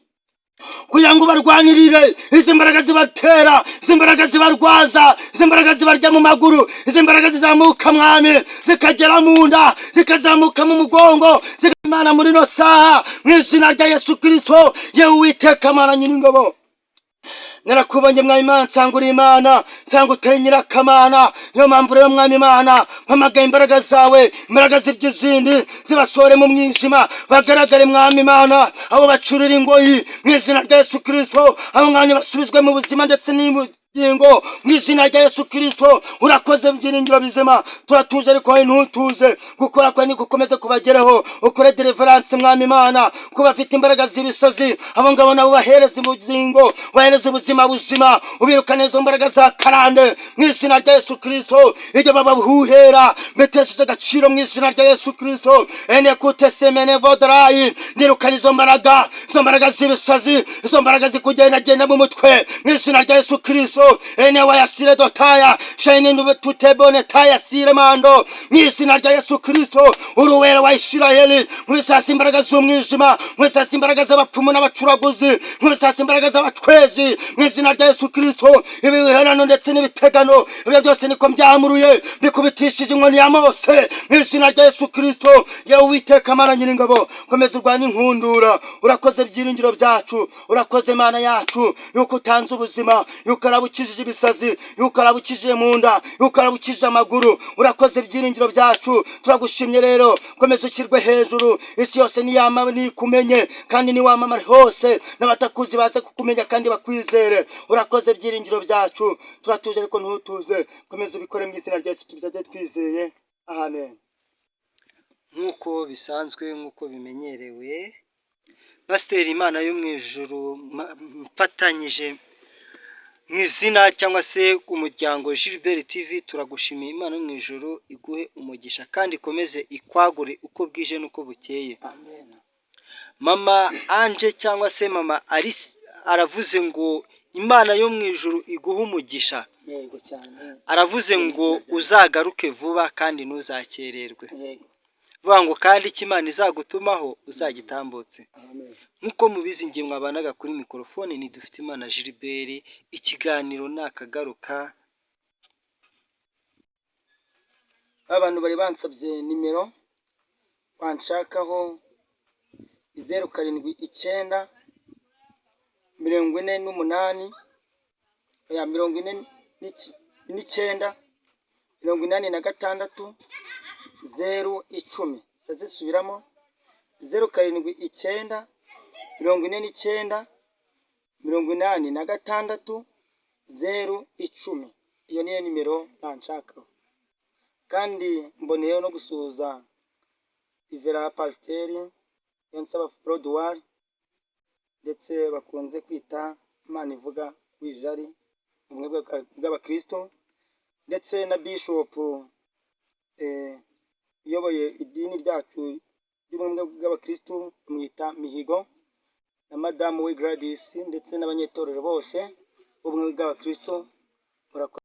S1: kugira ngo barwanirire izi mbaraga zibatera, izi mbaraga zibarwaza, izi mbaraga zibarya mu maguru, izi mbaraga zizamuka, Mwami, zikagera mu nda, zikazamuka mu mugongo. Imana, muri ino saha, mu izina rya Yesu Kirisito, yewe Uwiteka Mana Nyiringabo, narakubonye, Mwami Imana, nsanga uri Imana, nsanga utari nyirakamana. Niyo mpamvu rero, Mwami Imana, mpamagaye imbaraga zawe, imbaraga zirya izindi, zibasore mu mwijima bagaragare, Mwami Imana. Abo bacurira ingoyi mu izina rya Yesu Kirisito, abo mwanya basubizwe mu buzima ndetse n'ubugingo mu izina rya Yesu Kirisito. Urakoze, byiringiro bizima. Turatuje ariko wowe ntutuze. Gukora kwawe nigukomeze kubageraho, ukore deliverance, Mwami Imana, ko bafite imbaraga z'ibisazi. Abo ngabo nabo bahereza ubugingo, bahereza ubuzima buzima, ubirukane izo mbaraga za karande mu izina rya Yesu Kirisito. Ibyo babahuhera mbetesheje agaciro mu izina rya Yesu Kirisito. Ene kute semene vodarayi, nirukana izo mbaraga, izo mbaraga z'ibisazi, izo mbaraga zikugendagenda mu mutwe mu izina rya Yesu Kirisito. Ene wayasire dotaya shayini tutebone taya sire mando mu izina rya Yesu Kirisito. Uruwera wa Isirayeli, nkubisasa imbaraga z'umwijima, nkubisasa imbaraga z'abapfumu n'abacuraguzi, nkubisasa imbaraga z'abatwezi mu izina rya Yesu Kirisito. Ibiherano ndetse n'ibitegano, ibyo byose niko mbyamuruye, bikubitishije inkoni ya Mose mu izina rya Yesu Kirisito. Yewe Uwiteka Mana Nyiringabo, komeza urwane inkundura. Urakoze, byiringiro byacu. Urakoze, Mana yacu, yuko utanze ubuzima, yuko arabukijije ibisazi, yuko arabukijije mu nda, yuko arabukijije amaguru. Urakoze, byiringiro byacu. Turagushimye rero, komeza ushyirwe hejuru. Isi yose niyama nikumenye kandi niwamamare hose, n'abatakuzi baze kukumenya kandi bakwizere. Urakoze, byiringiro byacu. Turatuje ariko ntutuze. Komeza ubikore mu izina rya Yesu tubisabye twizeye, amen.
S3: Nk'uko bisanzwe, nk'uko bimenyerewe, Pasiteri, Imana yo mu ijuru, mfatanyije mu izina cyangwa se umuryango Gilbert TV, turagushimiye. Imana yo mu ijuru iguhe umugisha kandi ikomeze ikwagure uko bwije n'uko bukeye.
S1: Amen.
S3: Mama Anje cyangwa se mama Alice aravuze ngo Imana yo mu ijuru iguhe umugisha.
S1: Yego cyane.
S3: Aravuze ngo uzagaruke vuba kandi ntuzakererwe.
S1: Yego.
S3: Vuga ngo kandi icyo Imana izagutumaho uzagitambutse.
S1: Amen.
S3: Nk'uko mubizi, ngiye mwabanaga kuri mikorofone ni Dufite Imana Gilbert. Ikiganiro nakagaruka.
S2: Abantu bari bansabye nimero banshakaho: 079 48, oya, 49 86 010. Ndazisubiramo: 079 49 86 010. Iyo niyo nimero banshakaho. Kandi mboneyeho no gusuhuza Ivera Pasiteri Niyonsaba Froduwari, ndetse bakunze kwita Imana ivuga w'Ijari, ubumwe bw'abakristo, ndetse na Bishopu uyoboye idini ryacu ry'ubumwe bw'abakristo, bamwita Mihigo, na madamu we Gladys, ndetse n'abanyetorero bose b'ubumwe bw'abakristo. Murakoze.